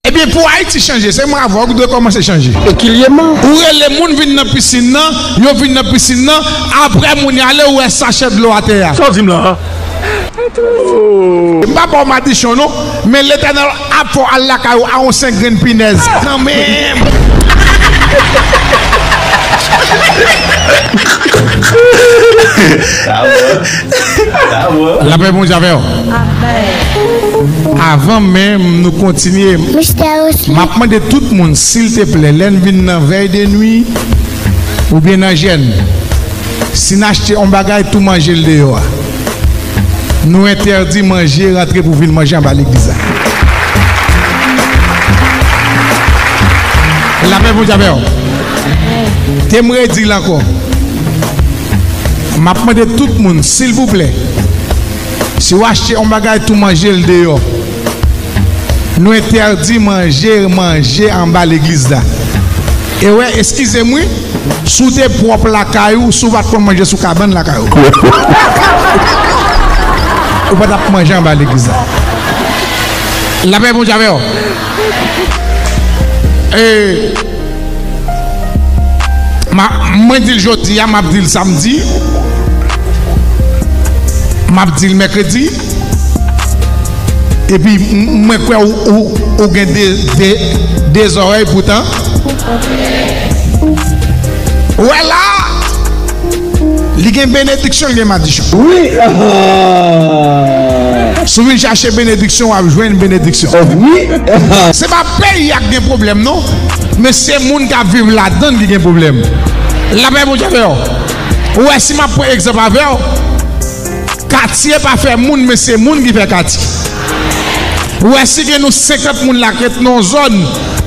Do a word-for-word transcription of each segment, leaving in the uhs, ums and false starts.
Ebyen, pou Ayiti chanje, se mwen avè w ki dwe kòmanse chanje. Ou rele moun vin nan pisin nan, yo vin nan pisin nan, apre moun y ale, ou wè sachè dlo atè a. Sa w di m la? M pa ba w madichon non, men Letènèl ap fè w al lakay ou a yon senk grenn pinèz nan men m. Lapè Bondye avè w. Avan menm nou kontinye, m ap mande tout moun, silteplè, lè n vin nan vèy de nwi oubyen nan jèn, si n achte yon bagay, tou manje l deyò a. Nou entèdi manje rantre pou vin manje anba legliz la. Lapè Bondye avè w. Ke m redi l ankò. M ap mande tout moun, silvouplè, si w achte yon bagay, tou manje l deyò. Nou entèdi manje, manje anba legliz la. E wè, eskize m wi, si w te pwòp lakay ou, si w pa t konn manje sou kabann lakay ou, ou pa t ap manje anba legliz la. Lapè Bondye avè w. E, ma, mwen di l jodi a, m ap di l samdi, m ap di l mèkredi. Epi m, mwen kwè ou, ou, ou gen de, de, de zòrèy poutan. Ou wè la, li gen benediksyon, li gen madichon. Wi. Si w vin chache benediksyon, w ap jwenn benediksyon. Wi. Se pa peyi a k gen pwoblèm non, men se moun k ap viv ladan l ki gen pwoblèm. Lapè Bondye avè w. Ou wè, si m ap pran egzanp avè w, katye pa fè moun, men se moun ki fè katye. Ou wè, si gen nou senkant moun la k ret nan yon zòn,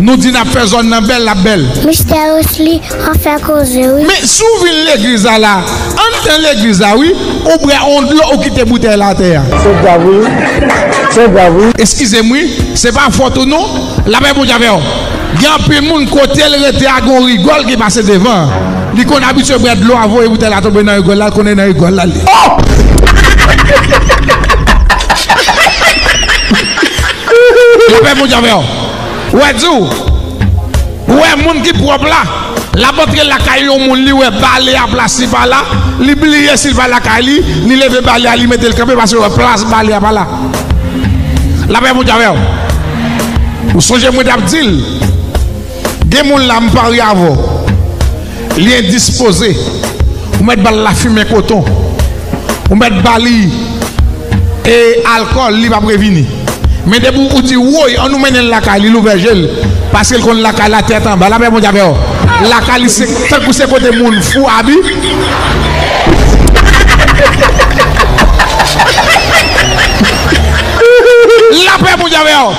nou di n ap fè zòn nan bèl, l ap bèl. Mistè Wesley, w ap fè koze wi. Men si w vin legliz la la, anndan legliz la wi, ou bwè yon dlo, ou kite boutèy la atè a. Se grav wi. Se grav wi. Eskize m wi, se pa fòt ou non. Lapè Bondye avè w. Gen anpil moun kote l rete a, gen yon rigòl ki pase devan. Li konn abitye bwè dlo a, voye boutèy la tonbe nan rigòl la, l konnen nan rigòl la l ye. Lapè Bondye avè w. Ou wè di w, ou wè moun ki pwòp la, l ap antre lakay yon moun, li wè bale a plas li pa la, li bliye si l pa lakay li, li leve bale a, li mete l kanpe paske l wè plas bale a pa la. Lapè Bondye avè w. Ou sonje mwen t ap di l, gen moun la m parye avè w, li endispoze, ou mèt ba l lafimen koton, ou mèt ba li e alkòl, li p ap revini. Men depi ou di, woy, ann nou mennen l lakay li, l ouvè je l, paske l konn lakay la tèt anba. Lapè Bondye avè w. Lakay li se tankou se kote moun fou abi. Lapè Bondye avè w.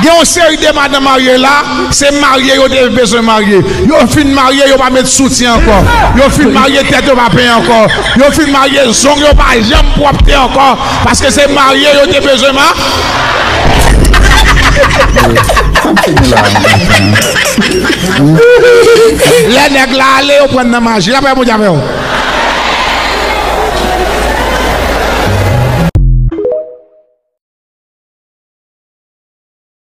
Gen yon seri de madanm marye la, se marye yo te bezwen marye. Yo fin marye, yo pa met soutyen ankò. Yo fin marye, tèt yo pa penyen ankò. Yo fin marye, zong yo pa janm pwòpte ankò. Paske se marye yo te bezwen ma. Lè nèg la ale, yo pran nan maji. Lapè Bondye avè w.